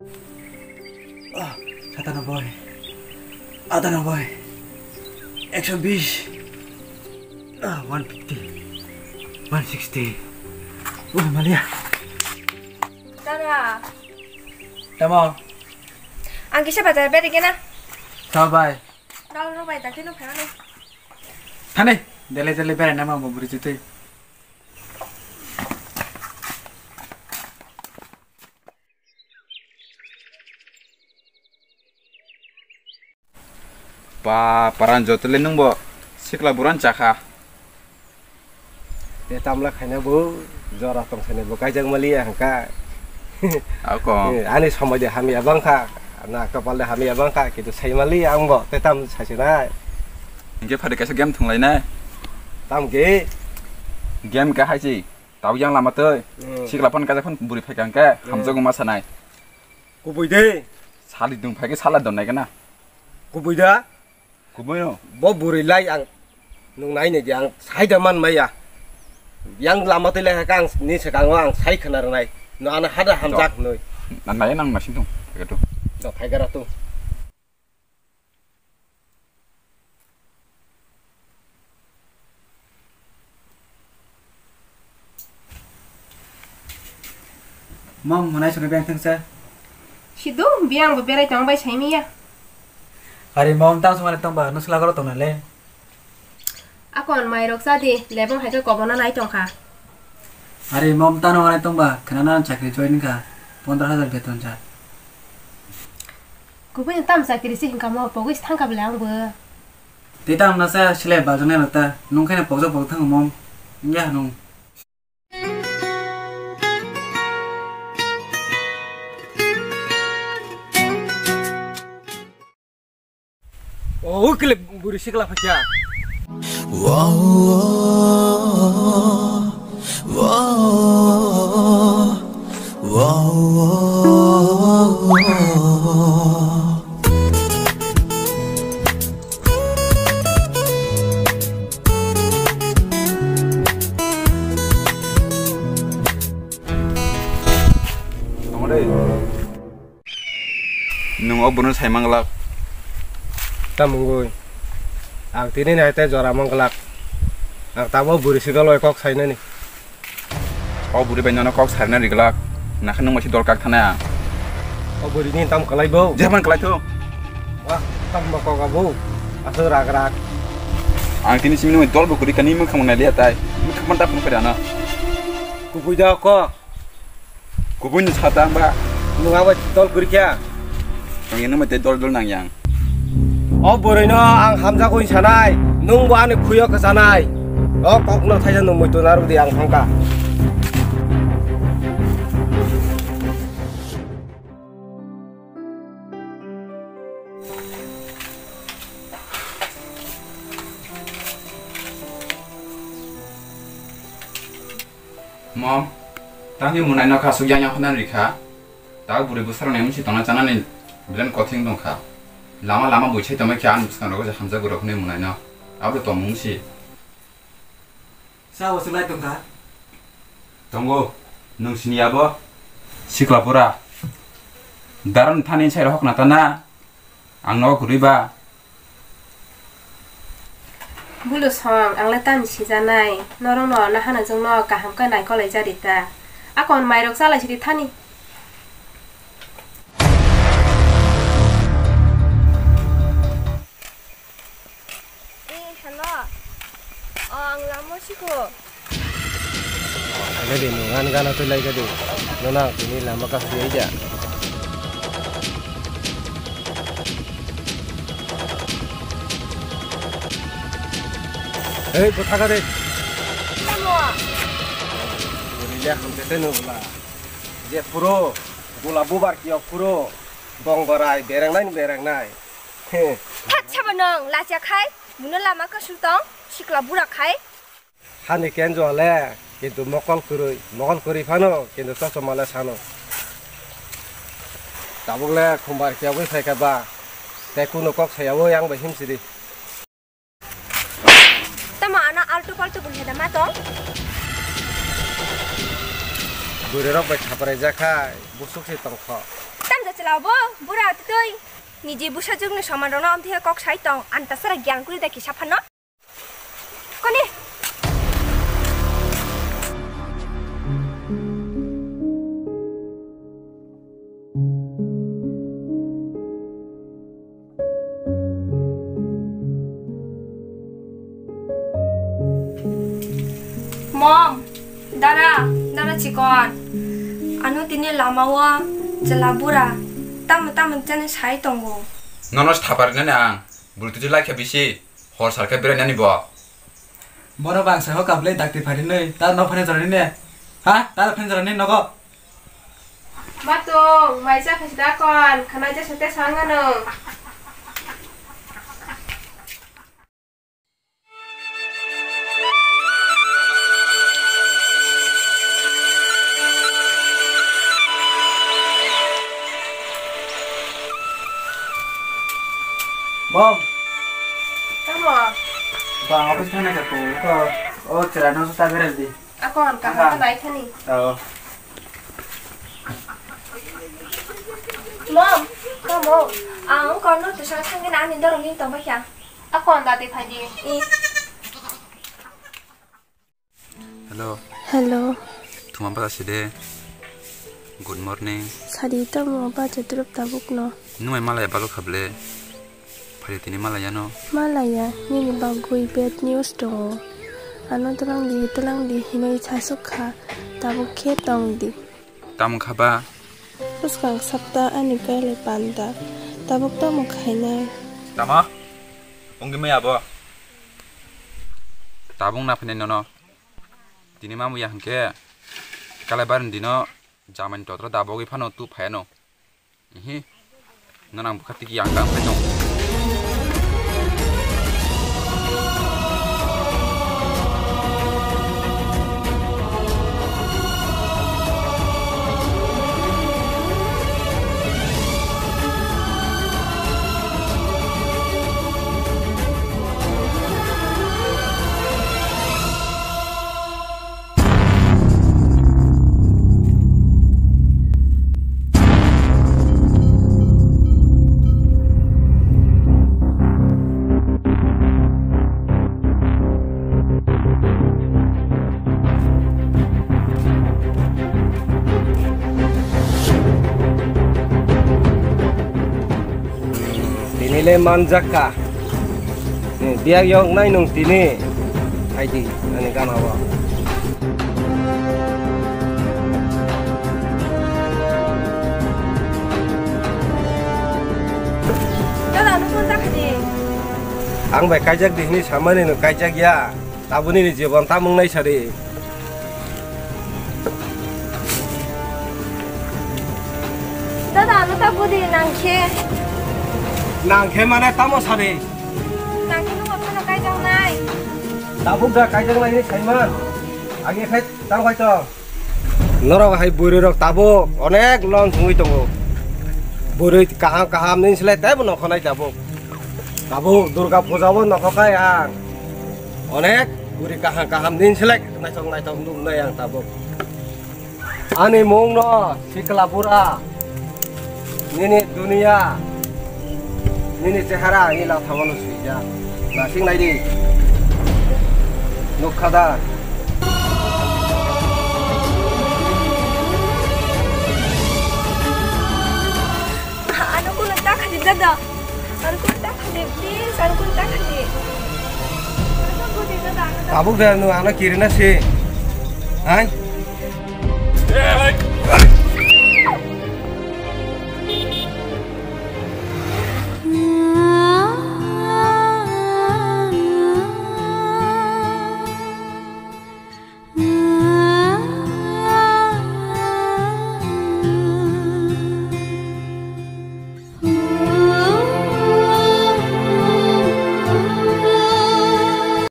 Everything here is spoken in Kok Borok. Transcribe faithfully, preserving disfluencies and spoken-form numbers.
Ah, satanoboi, atanoboi, ekso bis, ah, one fifty, one sixty. Oh, malia. Dara. Tamo. Ang kisa bazar beri kena. Tamo bai. Dal rok bai, tak tino phano. Thani, dele dele beri nama mo buri jutui. Ba, paran jotole nwngbo sikla buran chakha. Te tamla khaina bo jora tong khaina bo kaijak maliya hangka. Ako. Eh, ani somoi de hamya bangkha, na kapal de hamya bangkha, kintu sai maliya angbo te tam sasinai. Hingke phari kaisa game thunglainai. Tam ke? Game ka haisi. Tau yang lama tei. Hmm. Sikla phone kaisa phone buri phai kang ke, hmm, hamjago ma sanai. Kubui de. Sali dung phai ke sala don nai kana. Kubui da. Kubui no. Bo buri lai ang. Nung nai ne di ang sai da man maya. Yang lama tei lai kang ni se kang ang sai khana rnai. No ana hada hamjak noi. Nang nai nang masing tung. Ke tu. Do phai gara tu. Mom, mwnai songni beng thangsa. Sidu, biyang bo berai tong bai saimiya. Ari mom, tang songmani tong ba, nung sila goro tong nale. Akon mairok chadi, lebong hai khe kobona nai tongkha. Are mom tano wanai tongba, khwnana chakri join kha, pondro hajar beton ja. Kubui tam chakri se hinkha mo, pogwi se thangkha bwle ang bo. Tei tamo nasa silai bajaknai rok ta, nung khe pokjak pokjak thango mom, wngya nung. O, ukle buri sikla phakya. Wow, wow, wow, wow. Tongore. Nwng o bwrwino sai manglak. Tamungwi. Ang tini nai tei jora manglak. Ang tamo bwrwi sikolwi kok sainani. O bwrwi bai nono kok sarina riglak. Nakhe nwng bai se dol kak thana. O bwrwini tam kwlai bo. Jephang kwlai thu. Wah, tam bo kok abo. Aswk rak rak. Ang tini simi nwng dol bo kwrwi kani mwkhang nai liya tai. Mwkhang man ta phung phai rana. Kubui da kok. Kubui ni sata ang ba. Nwng abo dol kwrwi kha. Ang ino mate dol dol nang yang. O bwrwi no ang hamjagwi sanai, nwng bo ani khuyo kwchanai. O kok no thaisa nwng muitu narwk di ang thangkha. Mom, tangwi mwnai no kha suk yang yang phano rikha. Ta bwrwi bwsarok ni mungsi tongna chanani biran kothing tongkha. Lama lama buisai tongma khe ani bwskango je hamjak bwrok hwnwi mwnai no. Abo tongmung si. Sa bo swlai tongkha. Tongo, nwng sini abo? Sikla pura. Daron thani sai rok na ta na. Ang nogo kwrwi ba? Bulu song, ang le tani sijanai. Norok no nahana jwng no kaham khe naikolai jari ta. Akon mairok chalai sidi thani. Eh, hello. Oh, ang lamo siko. Ano di mo, ngan gana to lai ka di. No na, ini lama ka sui aja. Hei, bwtha ka de. Tamo. Bwrwi le hamte te no bwla. Je phuro, bwla bubar kiyok phuro, bong borai berengnai ni berengnai. He. Thak sabo nwng lacha khai, muno lama ka su tong, sikla bura khai. Hani kenjo le, kintu mokol kwrwi, mokol kwrwi phano, kintu chosma le sano. Tabuk le khumbar kiyogwi phaikha ba, tei kuno kok sayawi ang bai himsidi. Tamo ano altu paltu bwlwi da ma tong? Bwrwi rok bai khaprai jak khai, busuk se tong kho. Tamja Chwla bo bura twtwi niji bwsajwkni soman rokno amtwi kok sai tong, ang tasara gyan kwrwi da kisa phano. Koni? Mom, dara, dara chikon. Ano tini lama o chwla bura tamo tamo chani sai tongo. Nono thapar nani ang, bwrwi tuju laikha bisi, hor salkha berai nani bo. Bono bangsa ho kaplai dakti phari nai, ta no phani jorani ne. Ha, ta phani jorani nogo. Matung, maisa khasi dakon, khanai jesa te sangano. Mom. Tamo? Ba, office thangna ka ko, ko, o chwla no sa berai di. Akon, kaham. Aha. Nai thani. Oh. Mom, tamo? Ang kono tusa thangin ani dorong ni tongba kya? Akon, dati phaji. I. Hello. Hello. Thuma bata side. Good morning. Sadi tamo ba chaturup tabuk no. Numai malai balok khable. Phai tini malai ano. Malaya, nini bagwi bad news tongo. Ano twlang di, twlang di hinwi sasuk kha. Tabuk khe tong di. Tamo kha ba? Bwskang sapta ani kailai panda. Tabuk tamo khainai? Tamo? Wngwi maya bo? Tabuk na phainai nono. Tini mamu ya hwnkhe kalai barni dino jamani totro dabogwi phano tu phaiano. Ihi. Nono ang bwkha tiki yang kang phai tong. Tini le manjak ka. Ni biyak yok nai nung tini. Hai di, ani gana o. Dada, ano phone ta kha di. Ang bai kaijak di hini samani no kaijak ya. Tabuk nini jibon tamung nai sari. Dada, ano ta budi nangkhe. Nangkhe mane tamo sari? Nangkhe nungbo phano kaijaknai. Tabuk da kaijaknai hinwi saiman. Ang ekhai tamo khai tong. Norok hai bwrwi rok tabuk onek lon thungwi tongo. Bwrwi kaham kaham nini slai teibo nokho nai tabuk. Tabuk Durga puja o nokho khai ang. Onek bwrwi kaham kaham nini slai naithok naithok nuknai ang tabuk. Ani mung no sikla bura. Nini dunia, nini chehara ani lathangano swijak. Nasing nai di. Nukha da? Ano kuno ta kha di, dada. Ano kuno ta kha di, please, ano kuno ta kha di. Ano kuno ta kha di, dada, ano ta. Tabuk da, nwng ano kirina si. Hai?